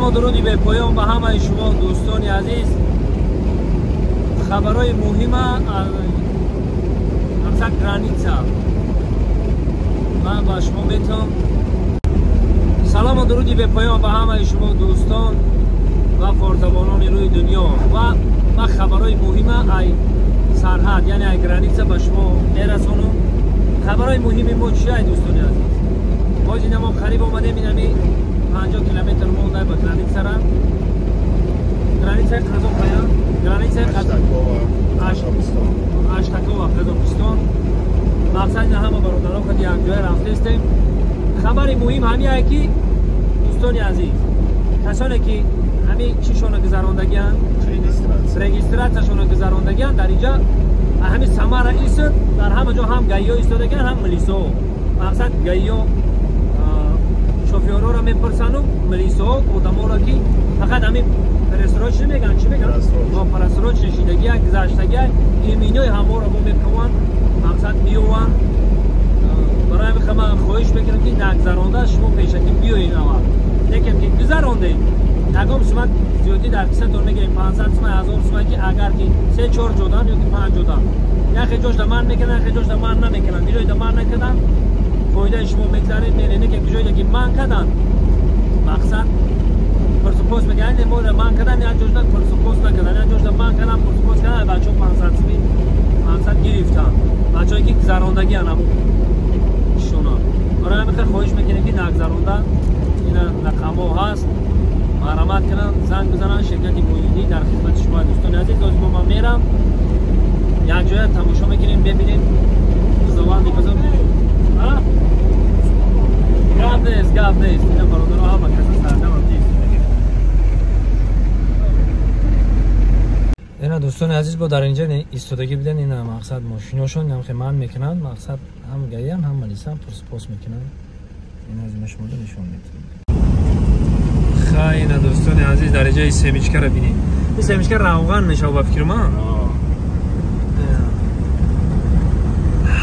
Салом ва дуруди бепоён ба ҳамаи шумо дӯстони азиз. Хабарҳои муҳима аз граница ман ба шумо метавам. Салом ва дуруди бепоён ба ҳамаи шумо дӯстон ва форсзабонони рӯи дунё ва ман хабарҳои муҳима ай сарҳад, яъне ай граница ба шумо мерасонам. Хабарҳои муҳими мо чи ай дӯстони азиз? Боз ина мо қариб омадем, инами 50 километр монда ба границара. Границаи Қазоқая, границаи Аштакова, Қазоқистон. Мақсад ина ҳама бародарон қад якҷоя рафтестем. Хабари муҳим ҳамиае ки дӯстони азиз, касоне ки ҳами чишона гузарондагианд, регистратсияшона гузарондагианд, дар инҷа ҳами Самара истод, дар ҳама ҷо ҳам гаиё истодагианд, ҳам милисо. Мақсад гаиё шофёрҳоро мепурсанду милисоҳо одаморо ки фақат ҳамин просрочный мегӯянд, чӣ мегӯянд? Просрочный шидагия, гузаштагия, иминои ҳаморо бо мекаванд, мақсад меёванд. Барои ҳамин ман хоҳиш мекунам ки нагзаронда шумо пешакӣ биёед аввал. Лекин ки гузарондед, ягон сумат зиёдӣ дар кисатон мегирем, 500 сумат, 1000 сумат, ки агар ки 3-4 ҷодан ё ки 5 ҷодан. Яхе ҷошда ман мекунам, яхе ҷошда ман намекунам. Ҷойда ман накардам, фоидаи шумо мегзаред, меред. Ки ҷойда ки ман кардам, мақсад пурсупос мегӯянд, мо ман кардам, як ҷошда пурсупос накардам, як ҷошда ман кардам, пурсупос кардам, бачаҳо 500 сумӣ мақсад гирифтанд. Бачаҳое ки гузарондагианд ҳамон шуна. Барои ҳамин хоҳиш мекунем ки нагзаронда ина рақамҳо ҳаст, марҳамат кунанд, занг бизананд. Ширкати Муҳиддин дар хидмати шумо дӯстони азиз. Боз мо ман мерам, якҷоя тамошо мекунем, мебинем. Худованд бизан. Гап нест, гап нест. Ина бародаро ҳама каса сардам тист. Ина дӯстони азиз, бо дар инҷа истодагӣ биден. Ина мақсад мошиношон ҳам ман мекунанд, мақсад ҳам гаян, ҳам малисан пурсупос мекунанд. Ина аз ина шуморо нишон медиҳам. Хай, ина дӯстони азиз, дар инҷа семичкаро бинед. Ин семичка равған мешавад ба фикри ман.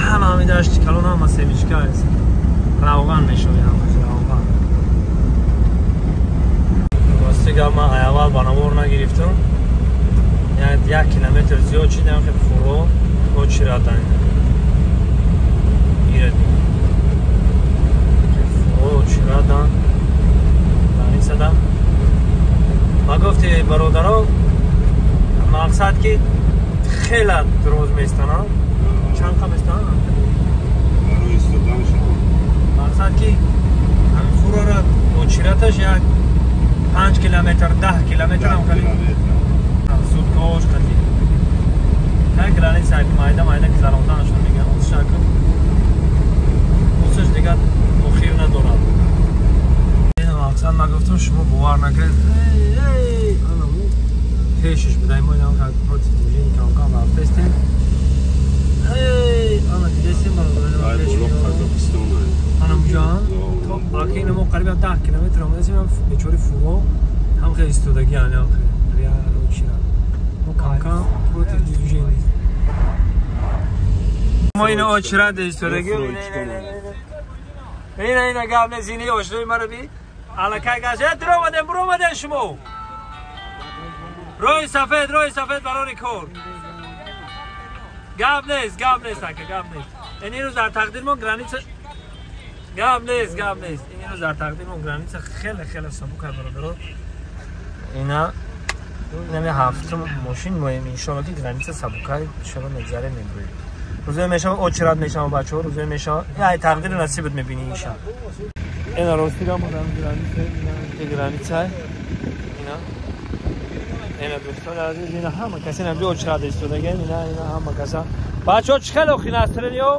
Ҳама ҳамин дашти калон ҳама семичка аст. Равған мешавад, ҳамаш равған. Рости гап ман аввал ба навор нагирифтам. Як километр зиёд шидам, хеле фуро очирадан. Ира фуро очирадан. Границада. Ма гуфти бародаро, мақсад ки хеле дроз местананд. Чанд қа местананд? Мақсад ки ҳамин фурора очираташ як 5 километр, 10 километр ҳам хеле суткаош қатӣ. Та граница майда майда гузаронданашон мегӯям. Шакл усаш дигар охир надорад. Мақсад ман гуфтам шумо бовар накунед. Пешаш будаем, мо инам против движения кам-кам рафтестем. Ана дидестем бародарон пеш. Ана муҷа. То аки ина мо қариб 10 километр омадем, бечори фуро ҳам хеле истодагӣ, ҳам хеле реал очира. Мо кам-кам против движения. Мо ина очира истодагӣ. Ина ина гап нест, ини ошнои маро би. Алакай гашт. Дуромадем, буромадем шумо. Роҳи сафед, роҳи сафед барори кор. Гап нест, гап нест ака, гап нест. Ин рӯз дар тақдирмон граница гап нест, гап нест. Ин рӯз дар тақдирмон граница хеле хеле сабук аст бародарон. Ина нами ҳафтум мошин моем, иншоалло ки граница сабука иншоалло мегзарем, мебурем. Рӯзое мешава очират мешава бачаҳо, рӯзое мешава. Ай тақдири насибат мебинӣ иншоалло. Ина рости гап модам граница, ина граница. Ина ина дӯстони азиз, ина ҳама касе намҷо очират истодагианд, ина ина ҳама каса. Бачаҳо чӣ хеле охи настроениё?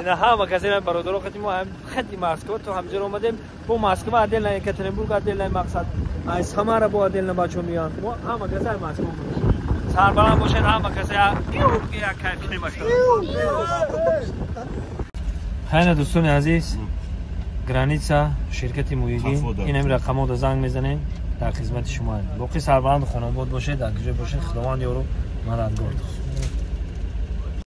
Ина ҳама касе ина бародаро хати мо хати Москва то ҳамҷоро омадем. Бо Москва отдельно, Екатеринбург отдельно мақсад. Ай Самара бо отдельно бачаҳо меоянд. Мо ҳама касе ай Москва омадем. Сарбаланд бошед ҳама касе, як кайф кунем. Хайна дӯстони азиз, граница ширкати Муҳиддин, ин ҳамин рақамҳоро занг мезанем, дар хизмати шумо. Боқӣ сарбаланду хонобод бошед, дар куҷо бошед, Худованд ёру мададгор.